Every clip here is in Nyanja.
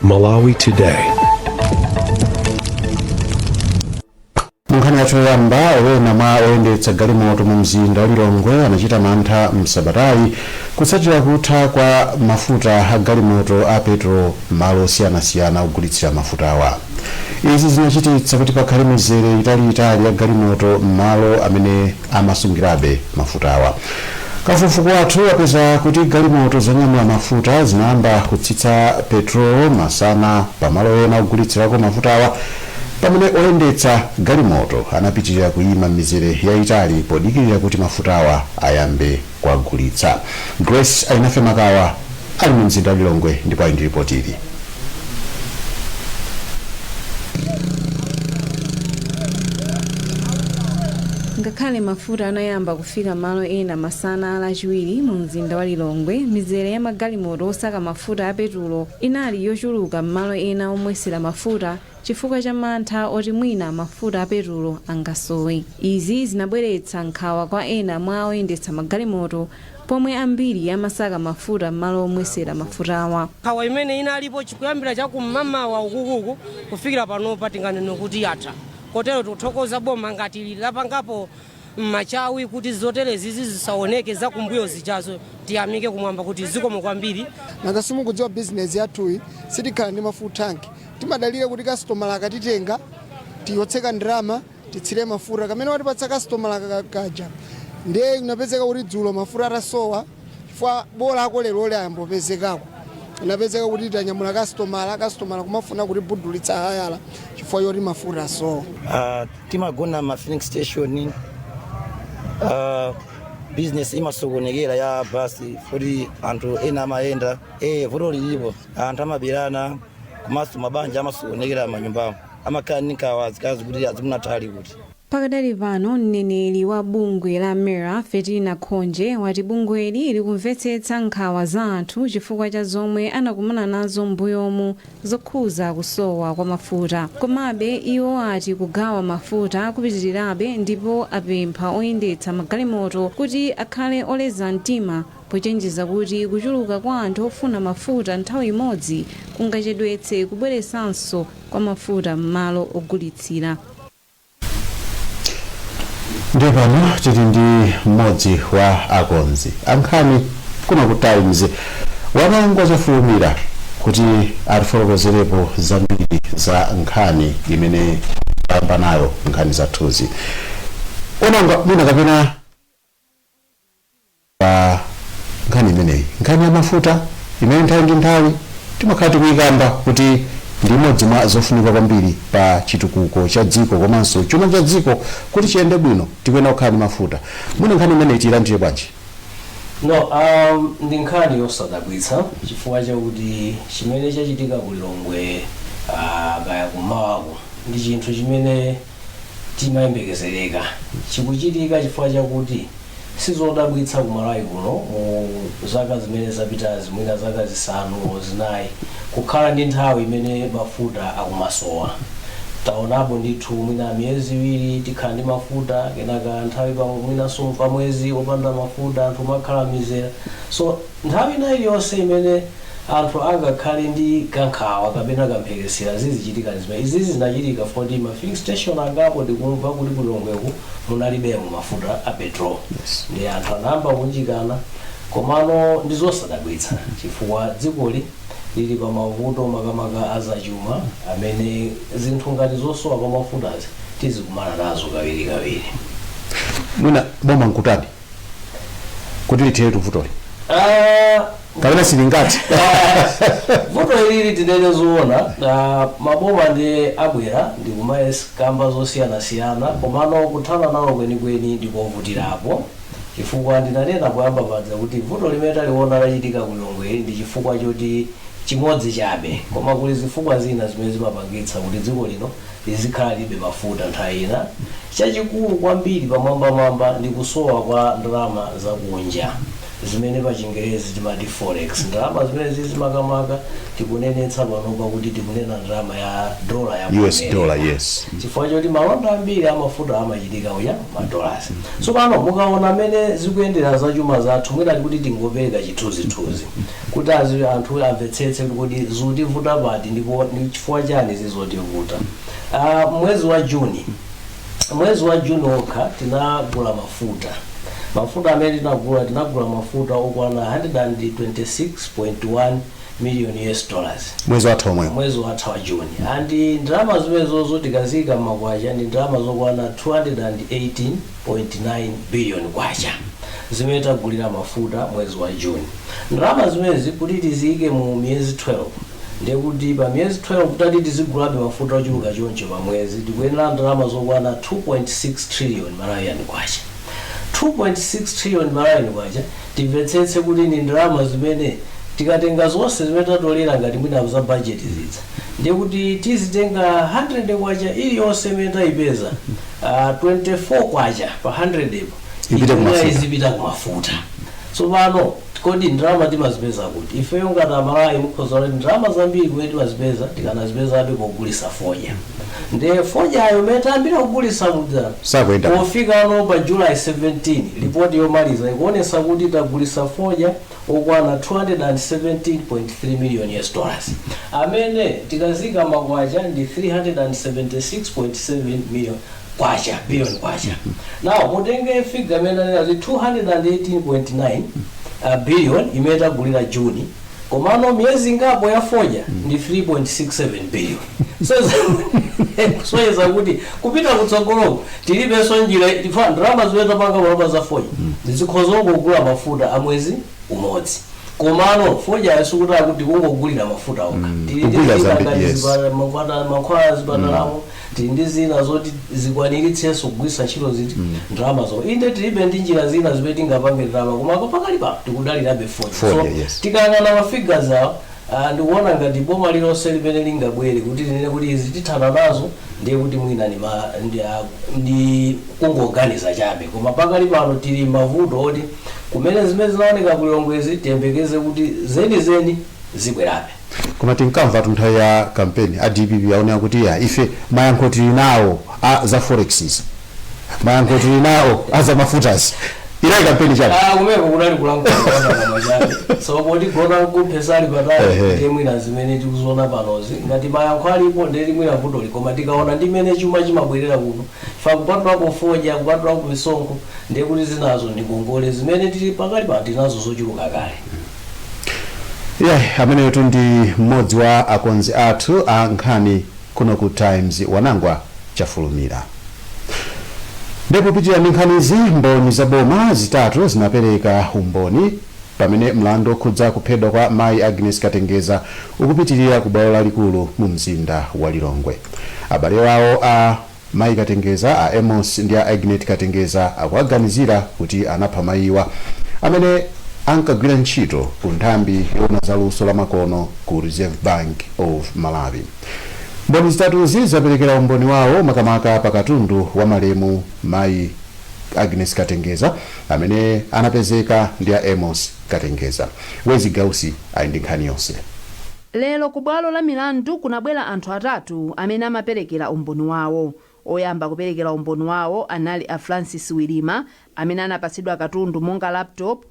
Malawi Today. Munkhani yathu yoyamba, ena mwa oyendetsa galimoto mu mzinda wa Lilongwe anachita mantha msabatayi kutsatira kutha kwa mafuta a galimoto a petrol malo osiyanasiyana ogulitsira mafutawa. Izi zinachititsa kuti pakhale mizere italiitali ya galimoto m'malo amene amasungirabe mafutawa. Kafukufuku wathu wapeza kuti galimoto zonyamula mafuta zinayamba kutsitsa petrol masana pamalo ena ogulitsirako mafutawa, pamene oyendetsa galimoto anapitirira kuyima m'mizere yayitali podikirira kuti mafutawa ayambe kuwagulitsa. Grace Alinafe Makawa ali mu mzinda wa Lilongwe ndipo ali ndi ripoti ili. Ngakhale mafuta anayamba kufika malo ena masana a Lachiwiri mu mzinda wa Lilongwe, mizere ya magalimoto osaka mafuta a petulo inali yochuluka m'malo ena omwesera mafuta chifukwa cha mantha oti mwina mafuta a petulo angasowe. Izi zinabweretsa nkhawa kwa ena mwa oyendetsa magalimoto pomwe ambiri amasaka mafuta m'malo omwesera mafutawa. Nkhawa imene inalipo kuyambira chakum'mamawa ukukuku kufikira panopa tinganene kuti yatha. Kotero tikuthokoza boma ngati lapangapo machawi kuti zoterezi zisaoneke zakumbuyo zijazo. Tiyamike kumwamba kuti zikomo kwambiri. Nanga simukudziwa bizinesi yathuyi, sitikhala ndi ma full tank, timadalira kuti kastomala akatitenga tiyotseka ndalama, titsire mafuta kamene watipatsa kastomala kaja. Ndiye inapezeka kuti dzulo mafuta atasowa, chifukwa bola ako lero ayambopezekako, inapezeka kuti tanyamula kastomala, kastomala kumafuna kuti budulitsa hayala chifukwa choti mafuta asowa. Timagona ma filling station, business imasokonekera ya basi poti anthu ena amayenda. Vuto lilipo, anthu amabirana komanso mabanja amasokonekera manyumbamo, amakhala ndi nkhawa azikazi kuti azimuna ali kuti. Pakadali pano, mneneri wa bungwe la MERA, Fetina Khonje, wati bungweli likumvetsetsa nkhawa za anthu chifukwa cha zomwe anakumana nazo m'mbuyomu zokhuza kusowa kwa mafuta. Komabe iwo ati kugawa mafuta kupitirirabe ndipo apempha oyendetsa magalimoto kuti akhale oleza mtima, pochenjeza kuti kuchuluka kwa anthu ofuna mafuta nthawi imodzi kungachedwetse kubweresanso kwa mafuta m'malo ogulitsira. Ndiye pano tili ndi mmodzi wa akonzi ankhani kuno ku Times, Wanangwa Chafulumira, kuti atifotokozerepo zambiri za nkhani imene tayamba nayo nkhani zathuzi. Wanangwa, mwina kapena pa nkhani imeneyi, nkhani ya mafuta imene nthawi ndi nthawi timakhala tikuyikamba kuti ndi imodzi mwa zofunika kwambiri pa chitukuko cha dziko komanso chuma cha dziko, kuti chiyende bwino tikuyenera kukhala ndi mafuta, mwina nkhani imeneyi tiyilandire bwanji? No, ndi nkhani yosadabwitsa chifukwa chakuti chimene chachitika ku Lilongwe, kaya kumawako, ndi chinthu chimene timayembekezereka chikuchitika, chifukwa chakuti sizodabwitsa ku Malawi kuno mu zaka zimene zapitazi, mwina zaka 5, 4, kukhala ndi nthawi imene mafuta akumasowa. Taonapo ndithu mwina miyezi 2 tikhala ndi mafuta, kenaka nthawi pa mwinanso pa mwezi opanda mafuta, anthu makhala mizera. So nthawi ina iliyonse imene anthu angakhale ndi kankhawa kapena kamphekesera, zizichitika zimene izizi zinachitika poti ma filling station angapo ndikumva kuti ku Lilongweku munalibemo mafuta a petrol. Ndi anthu anayamba kunjikana. Komano ndi zosadabwitsa chifukwa dzikoli lili pa mavuto, makamaka azachuma, amene zinthu ngati zosowa kwa mafutazi tizikumana nazo kawirikawiri. Mwina boma nkutani kuti litheretu vutoli, kapena silingati? Vuto ilili, tinene zoona, maboma ndi abwera ndi kumayekamba zosiyanasiyana, komano kuthana nawo kwenikweni ndikovutirapo, chifukwa ndinanena poyamba paja kuti vuto limene taliona lachitika ku Lilongwe ndi chifukwa choti chimodzi chabe, koma kuli zifukwa zina zimene zimapangitsa kuti dziko lino lizikhala libe mafuta nthawi ina. Chachikulu kwambiri pamwambamwamba ndi kusowa kwa ndalama zakunja. Zimene pa Chingerezi timati forex. Ndalama zimene zizimakamaka tikunenetsa panopa kuti tikunena ndalama ya dola ya ku US America. dollar, yes. Chifukwa choti malonda ambiri amafuta amachitika uya madollars. So pano mukaona amene zikuyendera zachuma zathu, mwina tikuti tingopereka chithunzithunzi kuti azi anthu amvetsetse kuti zikutivuta pati ndipo ndi chifukwa chani zizotivuta. Mwezi wa Juni okha tinagula mafuta. Mafuta amene tinagula, tinagula mafuta okwana 126.1 million US dollars. Mwezi watha omwewo? Mwezi watha wa Juni. And ndalama zimenezozo tikaziyika mmakwacha ndi ndalama zokwana 218.9 billion kwacha zimene tagulira mafuta mwezi wa Juni. Ndalama zimenezi kuti tiziyike mu miyezi 12, ndekuti pa miyezi 12 tati tizigulabe mafuta ochuluka choncho pa mwezi, tikuyenera ndalama zokwana 2.6 trillion Malawian kwacha. 2.6 trillion Malawian kwacha, timvetsetse kuti ndi ndalama zimene tikatenga zonse zimene tatolera ngati mwina za budget zidza, ndiye kuti tizitenga 100 kwacha iliyonse imene tayipeza, 24 kwacha pa 100 ipo Ipite kumafuta. Izipita kumafuta. Tsopano kodi ndalama timazipeza kuti? Ifeyo ngati Amalawi, mukhoza kuti ndalama zambiri kumene timazipeza, tikanazipezabe pogulisa fodya. Ndiye fodyayo imene tayambira kugulisa muja Sakuyenda. pofika ano pa July 17, ripoti yomaliza ikuonesa kuti tagulisa fodya okwana 217.3 million US dollars, amene tikazika makwacha ndi 376.7 million kwacha, billion kwacha. Now mutenge figure imene anena kuti 218.9 billion imene tagulira Juni, komano miyezi ingapo ya fodya ndi 3.67 billion. So kusonyeza kuti kupita kutsogoloko tilibenso njira ifa. Ndalama zimene tapanga panopa za fodya zikhoza kungogula mafuta a mwezi umodzi, komano fodya sikuti akuti kungogulira mafuta okha. Tili ndi Kugulira zina zambiri, ngati mankhwala zipatalamo, tili ndi zina zoti zikwaniritsenso kugwiritsa ntchito ziti ndalama zo. Inde, tilibe ndi njira zina zimene tingapange ndalama, koma pakali pano tikudalirabe fodya. Fodya, So tikayang'ana mafigures awa, ndikuona ngati boma lilonse limene lingabwere kuti linene kuti izi tithana nazo, ndiye kuti mwina ndi kungoganiza chabe. Koma pakali pano tili mavuto oti kumene zimene zinaoneka ku Lilongwezi, tiyembekeze kuti zenizeni zibwerabe. Koma tinkamva nthawi ya kampeni a DPP aonera kuti ya ife mayankho tili nawo a za forexes, mayankho tili nawo a za mafutazi. Inayi kampeni chabe. Ah, kumeko kunali kulankhula kama chabe. So poti gona kuphesali patali, ndiye mwina zimene tikuziona panozi ngati mayankho alipo, ndiye mwina vutoli. Koma tikaona ndi mmene chuma chimabwerera kuno, fa kupatulako fodya, kupatulako misonkho, ndiye kuti zinazo ndi ngongole zimene tili pakali pano tinazo zochuluka kale. Yeah, ameneyotu ndi mmodzi wa akonzi athu a nkhani kuno ku Times, Wanangwa Chafulumira. Ndipo pitirira ndi nkhanizi, mboni za boma zitatu zinapereka umboni pamene mlandu okhudza kuphedwa kwa mayi Agnes Katengeza ukupitirira ku bwalo lalikulu mu mzinda wa Lilongwe. Abale wawo a mayi Katengeza, a Amos ndi a Agnet Katengeza, akuaganizira kuti anapha mayiwa amene ankagwira ntchito ku nthambi yoona za luso lamakono ku Reserve Bank of Malawi. Mboni zitatuzi zaperekera umboni wawo makamaka pa katundu wa malemu mayi Agnes Katengeza amene anapezeka ndi a Amos Katengeza. Wezi Gausi ali ndi nkhani yonse. Lero ku bwalo la milandu kunabwera anthu atatu amene amaperekera umboni wawo. Oyamba kuperekera umboni wawo anali a Francis Wilima amene anapatsidwa katundu monga laptop,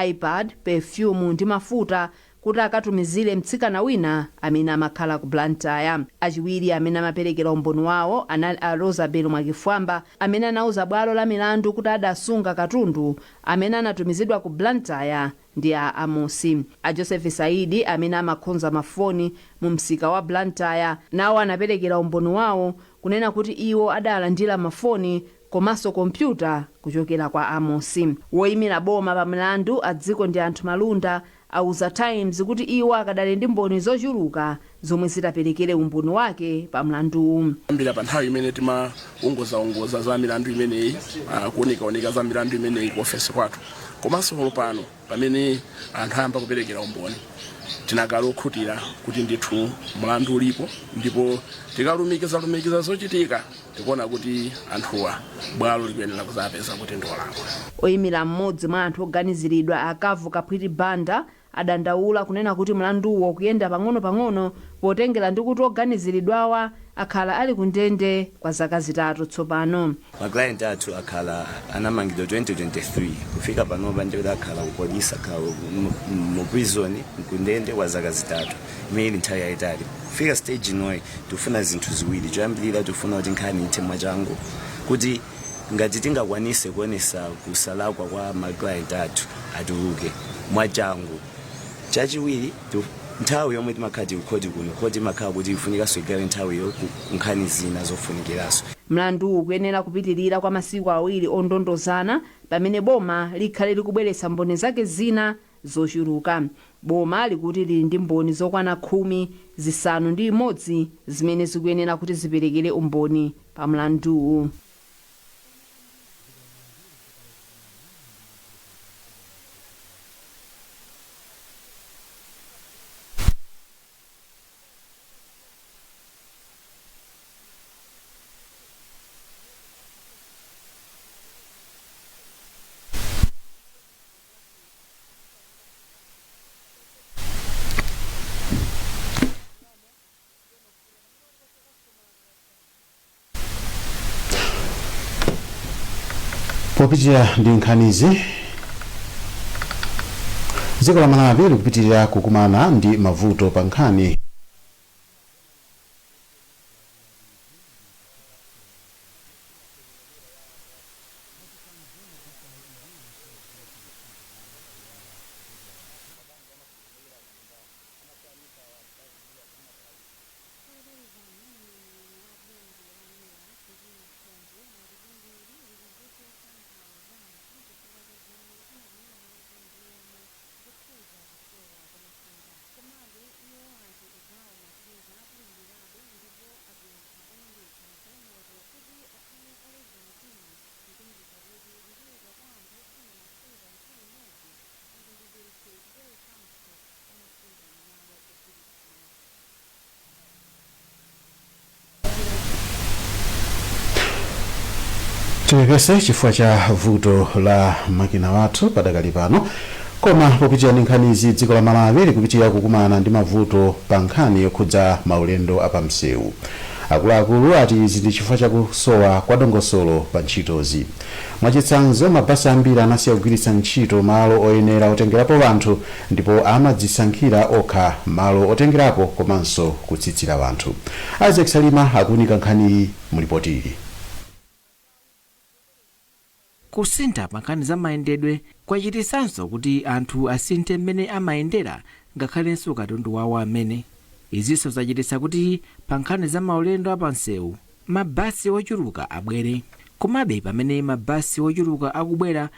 iPad, perfume ndi mafuta kuti akatumizire mtsikana wina amene amakhala ku Blantyre. Achiwiri amene amaperekera umboni wawo anali a Rosabel Mwakifwamba amene anauza bwalo la milandu kuti adasunga katundu amene anatumizidwa ku Blantyre ndi a Amosi. A Joseph Saidi amene amakhonza mafoni mu msika wa Blantyre nawo anaperekera umboni wawo kunena kuti iwo adalandira mafoni komanso kompyuta kuchokera kwa Amosi. Woyimira boma pa mlandu a Dziko ndi Anthu Malunda auza Times kuti iwo akadali ndi mboni zochuluka zomwe zitaperekere umboni wake pa mlanduwu. Kuyambira pa nthawi imene timaongozaongoza za milandu imeneyi, kuonekaoneka za milandu imeneyi ku ofesi kwathu, komanso pano pamene anthu ayamba kuperekera umboni, Tinakhala okhutira kuti ndithu mlandu ulipo, ndipo tikalumikiza lumikiza zochitika, tikuona kuti anthuwa bwalo likuyenera kuzapeza kuti ndiolakwa. Oyimira mmodzi mwa anthu oganiziridwa, Akavu Kaphwiti Banda, adandaula kunena kuti mlanduwo kuyenda pang'ono-pang'ono potengera ndi kuti oganiziridwawa akhala ali ku ndende kwa zaka 3 tsopano. Ma client athu akhala anamangidwa 2023, kufika panopa ndikuti akhala kupolisi, akhala mu prison, kundende kwa zaka 3, imene ili nthawi yayitali. Kufika stage inoyi tikufuna zinthu ziwiri. Choyambirira, tikufuna kuti nkhani ithe mwachangu, kuti ngati tingakwanise kuonesa kusalakwa kwa ma client athu, atuluke mwachangu. Chachiwiri, nthawi yomwe timakhala tikukhoti kuno, khoti imakhala kuti ifunikanso igawe nthawiyo ku nkhani zina zofunikiranso. Mlanduwu ukuyenera kupitirira kwa masiku 2 ondondozana, pamene boma likhale likubweretsa mboni zake zina zochuluka. Boma likuti lili ndi mboni zokwana 61 zimene zikuyenera kuti ziperekere umboni pa mlanduwu. Popitirira ndi nkhanizi, dziko la Malawi likupitirira kukumana ndi mavuto pa nkhani Tipepese chifukwa cha vuto la makina wathu padakali pano. Koma popitirira ndi nkhanizi, dziko la Malawi likupitirira kukumana ndi mavuto pa nkhani yokhudza maulendo apamsewu. Akuluakulu ati izi ndi chifukwa chakusowa kwa dongosolo pa ntchitozi. Mwachitsanzo, mabasi ambiri anasiya kugwiritsa ntchito malo oyenera otengerapo anthu, ndipo amadzisankhira okha malo otengerapo komanso kutsitsira anthu. Isaac Salima akuunika nkhaniyi mu ripoti ili. Kusintha pa nkhani za mayendedwe kwachitisanso kuti anthu asinthe mmene amayendera, ngakhalenso katundu wawo amene. Izinso zachititsa kuti pa nkhani za maulendo apansewu mabasi ochuluka abwere. Komabe, pamene mabasi ochuluka akubwera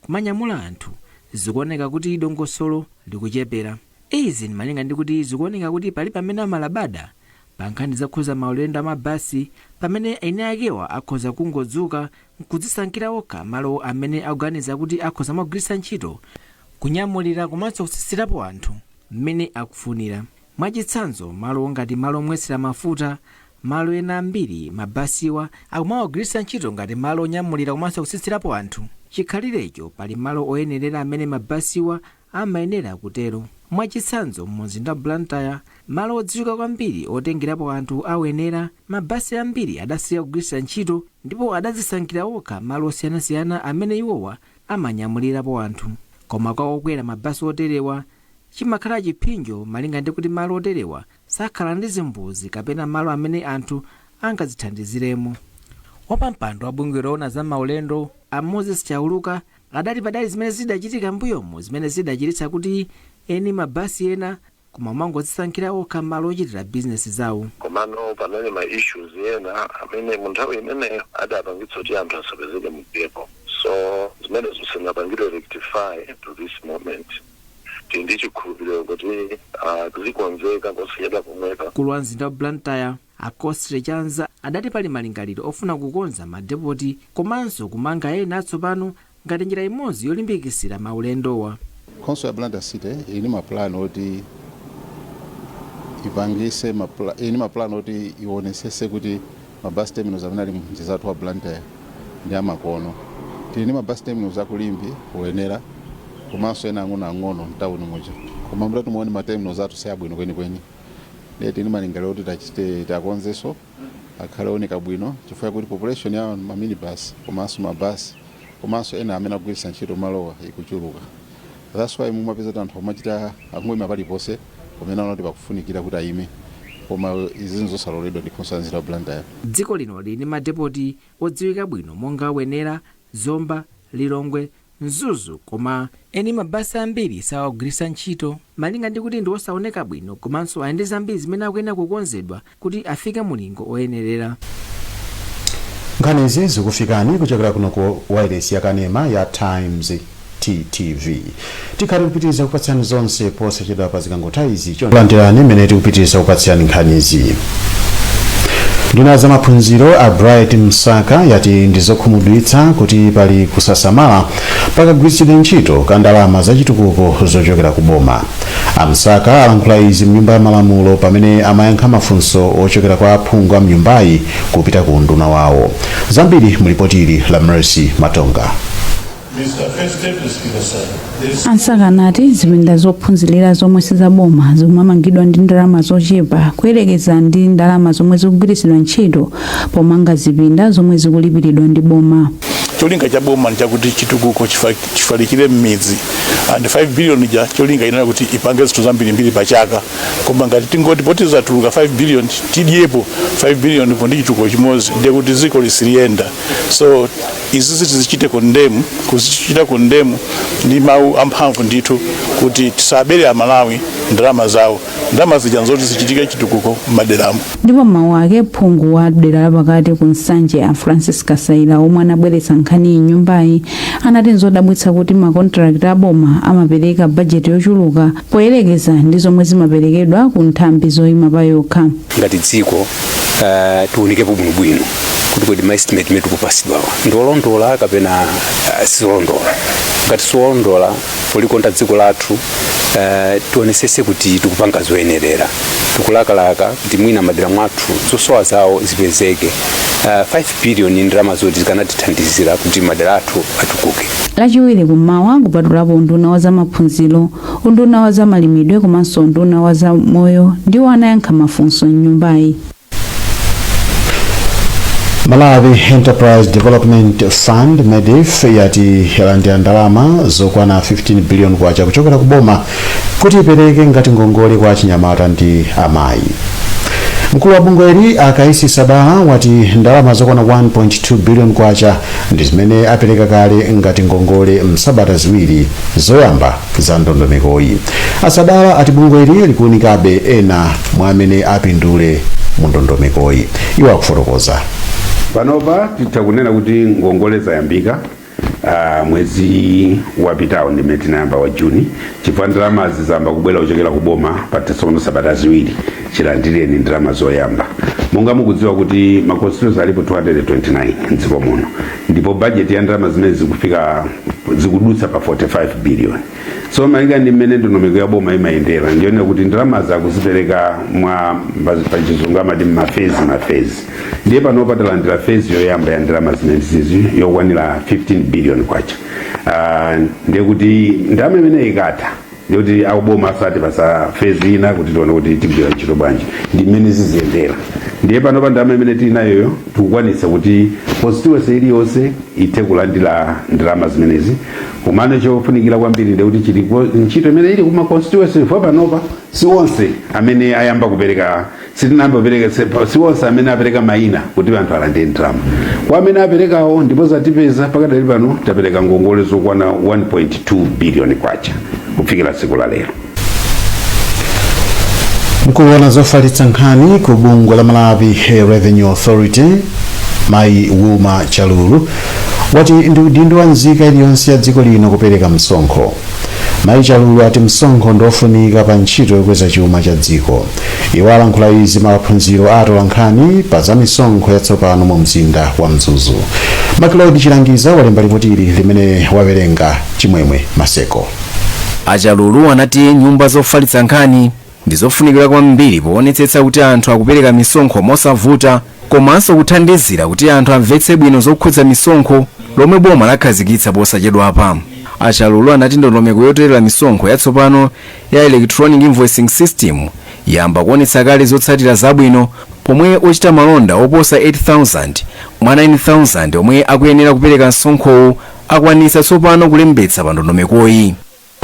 kumanyamula anthu, zikuoneka kuti dongosolo likuchepera. Izi ndi malinga ndi kuti zikuoneka kuti pali pamene amalabada pa nkhani zakhuza maulendo amabasi, pamene eni akewa akhoza kungodzuka nkudzisankhira okha malo amene akuganiza kuti akhoza magwiritsa ntchito kunyamulira komanso kutsitsirapo anthu mmene akufunira. Mwachitsanzo, malo ngati malo omwetsera mafuta, malo ena ambiri mabasiwa akumawagwiritsa ntchito ngati malo onyamulira komanso kutsitsirapo anthu, chikhalirecho pali malo oyenerera amene mabasiwa amayenera kutero. Mwachitsanzo, mumzinda wa Blantyre, malo odziwika kwambiri otengerapo anthu awenera, mabasi ambiri adasiya kugwiritsa ntchito ndipo adadzisankhira okha malo osiyanasiyana amene iwowa amanyamulirapo anthu. Koma kwa okwera mabasi oterewa chimakhala chipsinjo, malinga ndi kuti malo oterewa sakhala ndi zimbuzi kapena malo amene anthu angadzithandiziremo. Wapampando wa bungwe loona za maulendo, a Moses Chauluka, adati padali zimene zidachitika mbuyomu zimene zidachititsa kuti eni mabasi ena koma mangodzisankhira okha malo ochitira bizinesi zawo. Komano panali ma issues ena amene mu nthawi imeneyo adapangitsa kuti anthu asapezeke mu depot, so zimenezo sizinapangidwe rectify to this moment. Tili ndi chikhulupiriro kuti zikonzeka posachedwa pomwepa. Mkulu wa mzinda wa Blantyre, a Costre Chanza, adati pali malingaliro ofuna kukonza madepoti komanso kumanga ena atsopano ngati njira imodzi yolimbikitsira maulendowa. Council ya Blantyre City ili ndi mapulani oti Ipangise ini mapulani oti ionesese kuti mabus terminals amene ali mzinda wa Blantyre ndi amakono. Tili ndi mabus terminals aku Limbe, Wenera, komanso ena ang'onoang'ono mtawuni muja, koma mutati muone, ma terminals athu si abwino kwenikweni. Ndiye tili malingaliro kuti tachite takonzenso akhale oneka bwino, chifukwa kuti population ya maminibus komanso mabasi komanso ena amene akugwiritsa ntchito malowa ikuchuluka. That's why mumapeza kuti anthu amachita akungoyima paliponse pamene aona kuti pakufunikira kuti ayime, koma izi nzosaloledwa ndi khonsolo ya mzinda wa Blantyre. Dziko lino lili ndi madepoti odziwika bwino monga Wenera, Zomba, Lilongwe, Mzuzu, koma eni mabasi ambiri sawagwiritsa ntchito malinga ndi kuti ndi osaoneka bwino, komanso ali ndi zambiri zimene akuyenera kukonzedwa kuti afike mulingo oyenerera. Nkhani izi zikufikani kuchokera kuno ku wireless yakanema ya Times TTV. Tikhale kupitiriza kupatsirani zonse posachedwa pa zikangotha izi. Landirani mmene tikupitiriza kupatsirani nkhanizi. Nduna za maphunziro a Bright Msaka yati ndi zokhumudwitsa kuti pali kusasamala pakagwiritsidwe ntchito ka ndalama zachitukuko zochokera ku boma. A Msaka alankhula izi mnyumba ya malamulo pamene amayankha mafunso ochokera kwa aphungu a mnyumbayi kupita ku nduna wawo. Zambiri mulipoti ili la Mercy Matonga. Mr. First Deputy Speaker, sir, this A Msaka anati zipinda zophunzirira zomwe sizaboma zikumamangidwa ndi ndalama zochepa kuyerekeza ndi ndalama zomwe zikugwiritsidwa ntchito pomanga zipinda zomwe zikulipiridwa ndi boma. Cholinga cha boma ndi chakuti chitukuko chifalikire m'midzi, and 5 billion ja cholinga inena kuti ipange zinthu zambirimbiri pa chaka. Koma ngati tingoti poti zatuluka 5 billion tidyepo 5 billion po ndi chitukuko chimodzi, ndiye kuti dziko lisiliyenda. So izi tizichite condemn, kuzichita condemn ndi mawu amphamvu ndithu, kuti tisabere Amalawi ndalama zawo. Ndalama zija nzoti zichitike chitukuko m'maderamo. Ndipo mawu ake, phungu wa dera lapakati ku Nsanje a Francis Kasaila, omwe anabweretsa nkhani nyumbayi, anati nzodabwitsa kuti makontrakiti aboma amapereka bajeti yochuluka poyerekeza ndi zomwe zimaperekedwa ku nthambi zoyima pa yokha. Ngati dziko tiunikepo bwinobwino kuti kodi ma estimate imene tikupasidwawa ndi olondola kapena sizolondola. Ngati siolondola, polikonda dziko lathu, tionesese kuti tikupanga zoyenerera. Tikulakalaka kuti mwina madera mwathu zosowa zawo zipezeke. 5 billion ndalama zoti zikanatithandizira kuti madera athu atukuke. Lachiwiri kummawa, kupatulapo unduna wa zamaphunziro, unduna wa zamalimidwe komanso unduna wa zamoyo ndiwo anayankha mafunso mnyumbayi. Malawi Enterprise Development Fund, MEDEF, yati yalandira ndalama zokwana 15 billion kwacha kuchokera ku boma kuti ipereke ngati ngongole kwa achinyamata ndi amayi. Mkulu wa bungweli Akaisi Sadala wati ndalama zokwana 1.2 billion kwacha ndi zimene apereka kale ngati ngongole msabata 2 zoyamba za ndondomekoyi. Asadala ati bungweli likuwunikabe ena mwa amene apindule mu ndondomekoyi. Iwo akufotokoza. Panopa titha kunena kuti ngongole zayambika mwezi wapitawo, ndimene tinayamba wa Juni, chifukwa ndalamazi zayamba kubwera kuchokera ku boma patsopano sabata 2 chilandireni ndalama zoyamba. Monga mukudziwa kuti ma constituency alipo 229 mdziko muno, ndipo budget ya ndalama zimene zikufika zikudutsa pa 45 billion. So malinga ndi mmene ndondomeko ya boma imayendera, ndiyonena kuti ndalamazi akuzipereka mwa pachizungu amati ma phase, ma phase. Ndiye panopa talandira phase yoyamba ya ndalama zimenezi yokwanira 15 billion kwacha. Ndiye kuti ndalama imene ikatha, ndiye kuti akuboma asati pasa phase ina kuti tione kuti tigwira ntchito bwanji, ndi mmene ziziyendera. Ndiye panopa ndalama imene tili nayoyo tikukwanitsa kuti constituency iliyonse ithe kulandira ndalama zimenezi. Komano chofunikira kwambiri ndiye kuti chiliko ntchito imene ili kuma constituency fo. Panopa si onse amene ayamba kupereka, sitinayamba kupereka, si onse amene apereka mayina kuti anthu alandire ndalama. Kwa amene aperekawo, ndipo zatipeza, pakadali pano tapereka ngongole zokwana 1.2 billion kwacha kufikira tsiku la lero. Mkulu wa zofalitsa nkhani ku bungwe la Malawi Revenue Authority, mayi Wilma Chalulu, wati ndi udindo wa nzika iliyonse ya dziko lino kupereka msonkho. Mayi Chalulu ati msonkho ndiofunika pa ntchito yokweza chuma cha dziko. Iwo alankhula izi maphunziro a atolankhani pa za misonkho yatsopano mu mzinda wa Mzuzu. Macloid Chilangiza walemba ripoti ili limene wawerenga Chimwemwe Maseko. Achalulu anati nyumba zofalitsa nkhani Ndi zofunikira kwambiri poonetsetsa kuti anthu akupereka misonkho mosavuta, komanso kuthandizira kuti anthu amvetse bwino zokhudza misonkho lomwe boma lakhazikitsa posachedwapa. A Chalulu anati ndondomeko yotolera misonkho yatsopano ya electronic invoicing system yamba kuonetsa kale zotsatira zabwino, pomwe ochita malonda oposa 8000 mwa 9000 omwe akuyenera kupereka msonkhowu akwanitsa tsopano kulembetsa pa ndondomekoyi.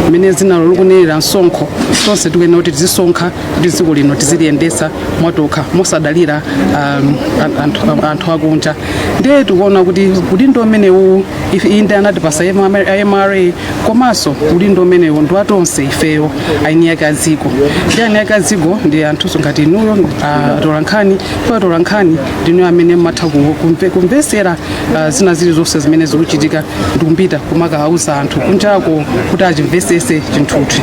Mmene dzinalo likunenera, msonkho, tonse tikuyenera kuti tizisonkha kuti dziko lino tiziliyendetsa mwatokha mosadalira anthu akunja. Ndiye tikuona kuti udindo umenewu, inde anatipasa MRA, komanso udindo umenewu ndi watonse ifeyo aini ake a dziko. Ndi aini ake a dziko ndi anthunso ngati inuyo atolankhani. Po atolankhani ndinuyo amene mmatha kumvesera zina zilizonse zimene zikuchitika ndikumbita kumakauza anthu kunjako kuti achimvesese chinthuchi.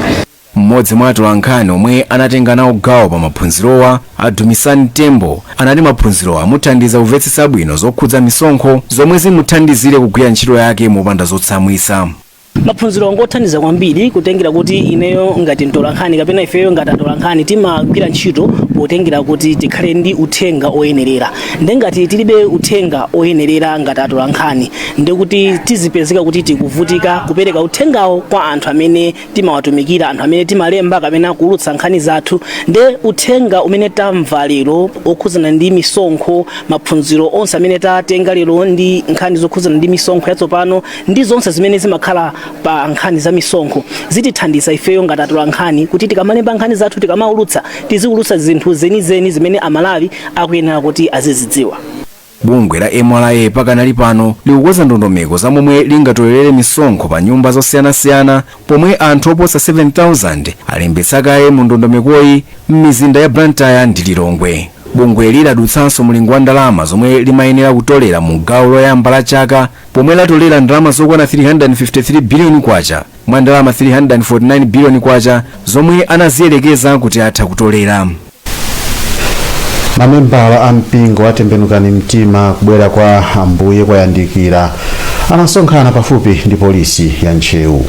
Mmodzi mwa atolankhani omwe anatenga nawo gawo pa maphunzirowa, a Dumisani Tembo, anati maphunzirowa amuthandiza kumvetsetsa bwino zokhudza misonkho zomwe zimuthandizire kugwira ntchito yake mopanda zotsamwitsa. Maphunziro ngothandiza kwambiri, kutengera kuti ineyo ngati mtolankhani kapena ifeyo ngati atolankhani timagwira ntchito potengera kuti tikhale ndi uthenga oyenerera. Nde ngati tilibe uthenga oyenerera ngati atolankhani, ndekuti tizipezeka kuti tikuvutika kupereka uthengawo kwa anthu amene timawatumikira, anthu amene timalemba kapena kuulutsa nkhani zathu. Nde uthenga umene tamva lero okhudzana ndi misonkho, maphunziro onse amene tatenga lero ndi nkhani zokhudzana ndi misonkho yatsopano ndi zonse zimene zimakhala pa nkhani za misonkho, zitithandiza ifeyo ngati atolankhani kuti tikamalemba nkhani zathu, tikamaulutsa, tiziulutsa zinthu zenizeni zimene Amalawi akuyenera kuti azizidziwa. Bungwe la MRA pakanali pano likukonza ndondomeko za momwe lingatolere misonkho pa nyumba zosiyanasiyana, pomwe anthu oposa 7000 alembetsa kale mu ndondomekoyi m'mizinda ya Blantyre ndi Lilongwe. Bungweli ladutsanso mlingo wa ndalama zomwe limayenera kutolera mu gawo loyamba la chaka, pomwe latolera ndalama zokwana 353 biliyoni kwacha mwa ndalama 349 biliyoni kwacha zomwe anaziyelekeza kuti atha kutolera. Mamembala a mpingo atembenukani mtima kubwera kwa Ambuye kwayandikira anasonkhana pafupi ndi polisi ya Ntcheu.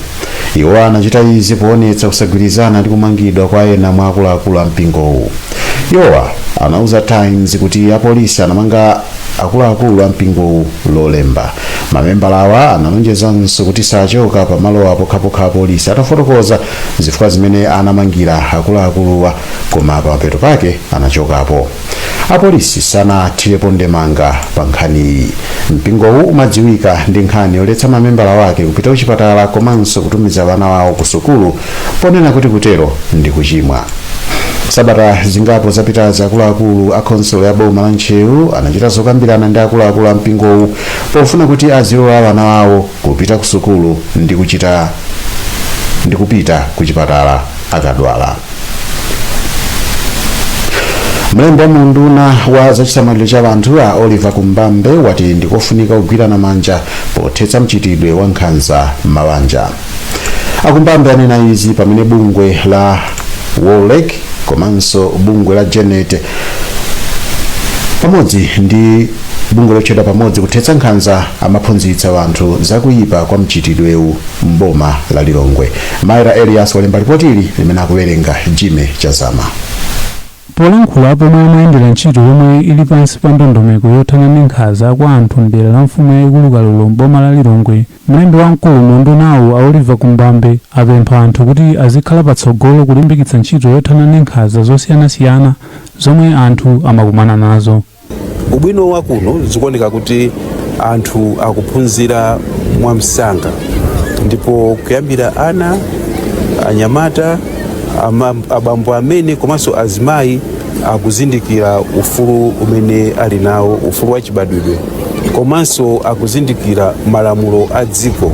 Iwo anachita izi poonetsa kusagwirizana ndi kumangidwa kwa ena mwa akuluakulu a mpingowu. Iwowa anauza Times kuti apolisi anamanga akuluakulu a mpingowu Lolemba. Mamembala awa analonjezanso kuti sachoka pamalowa pokhapokha apolisi atafotokoza zifukwa zimene anamangira akuluakuluwa, koma pamapeto pake anachokapo. Apolisi sanathirepo ndemanga pa nkhaniyi. Mpingowu umadziwika ndi nkhani yoletsa mamembala wake kupita kuchipatala komanso kutumiza vana wawo ku sukulu, ponena kuti kutero ndi kuchimwa. Sabata zingapo zapitazi, akuluakulu a khonsolo ya boma la Ntcheu anachita zokambirana ndi akuluakulu a mpingowu pofuna kuti azilola vana wawo kupita ku sukulu ndi kupita ku chipatala akadwala. Mlembi wa munduna wa zachisamaliro cha anthu, a Oliver Kumbambe, wati ndikofunika kugwirana manja pothetsa mchitidwe wa nkhanza m'mabanja. Akumbambe anena izi pamene bungwe la Wolrec komanso bungwe la Genet pamodzi ndi bungwe lotchedwa Pamodzi Kuthetsa Nkhanza amaphunzitsa anthu zakuyipa kwa mchitidwewu mboma la Lilongwe. Maira Elias walemba ripoti limene akuwerenga Jime Chazama. Polankhula pomwe amayendera ntchito yomwe ili pansi pa ndondomeko yothana ndi nkhanza kwa anthu mdera la mfumu yayikulu Kalulu mboma la Lilongwe, mlembi wamkulu mu undunawu, a Oliver Kumbambe, apempha anthu kuti azikhala patsogolo kulimbikitsa ntchito yothana ndi nkhanza zosiyanasiyana zomwe anthu amakumana nazo. Ubwino wa kuno, zikuoneka kuti anthu akuphunzira mwamsanga, ndipo kuyambira ana anyamata, abambo amene komanso azimayi akuzindikira ufulu umene ali nawo, ufulu wa chibadwidwe, komanso akuzindikira malamulo a dziko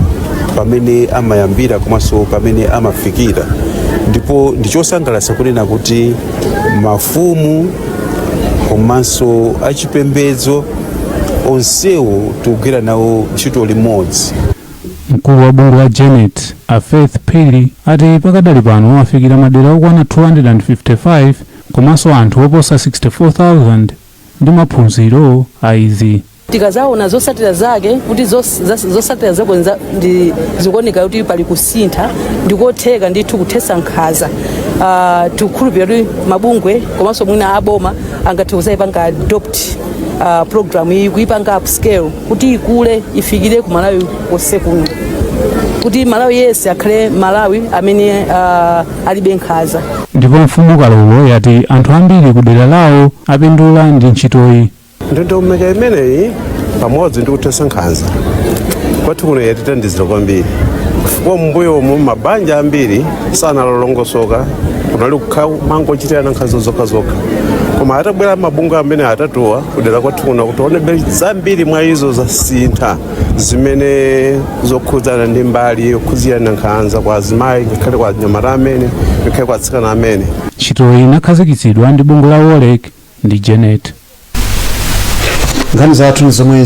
pamene amayambira komanso pamene amafikira. Ndipo ndichosangalatsa kunena kuti mafumu komanso achipembedzo onsewo tikugwira nawo ntchito limodzi. Mkulu wa bungwe la Genet, a Faith Phiri, ati pakadali pano afikira madera okwana 255 komanso anthu oposa 64,000 ndi maphunziro a izi. Tikazaona zotsatira zake kuti zotsatira zake ndi zikuoneka kuti pali kusintha, ndikotheka ndithu kuthetsa nkhanza. Tikukhulupirira kuti mabungwe komanso mwina aboma angathe kuzayipanga adopt program iyi, kuipanga upscale kuti ikule, ifikire ku Malawi konse kuno, kuti Malawi yense akhale Malawi amene alibe nkhanza. Ndipo mfumu Kalolo yati anthu ambiri ku dera lawo apindula ndi ntchitoyi. Ndondomeko imeneyi pamodzi ndi kuthetsa nkhanza kwathu kuno yatithandizira kwambiri, chifukwa m'mbuyomu mabanja ambiri sanalolongosoka, kunali kukhala mangochitirana nkhanza zokhazokha. Koma atabwera mabungwe amene atatuwa kudera kwathu kuno, kuti zambiri mwa izo zasintha, zimene zokhudzana ndi mbali yokhudzirana nkhanza kwa azimayi, ngakhale kwa anyamata amene, ngakhale kwa atsikana amene. Ntchitoyi inakhazikitsidwa ndi bungwe la Wolrec ndi Genet. Nkhani zathu zomwe.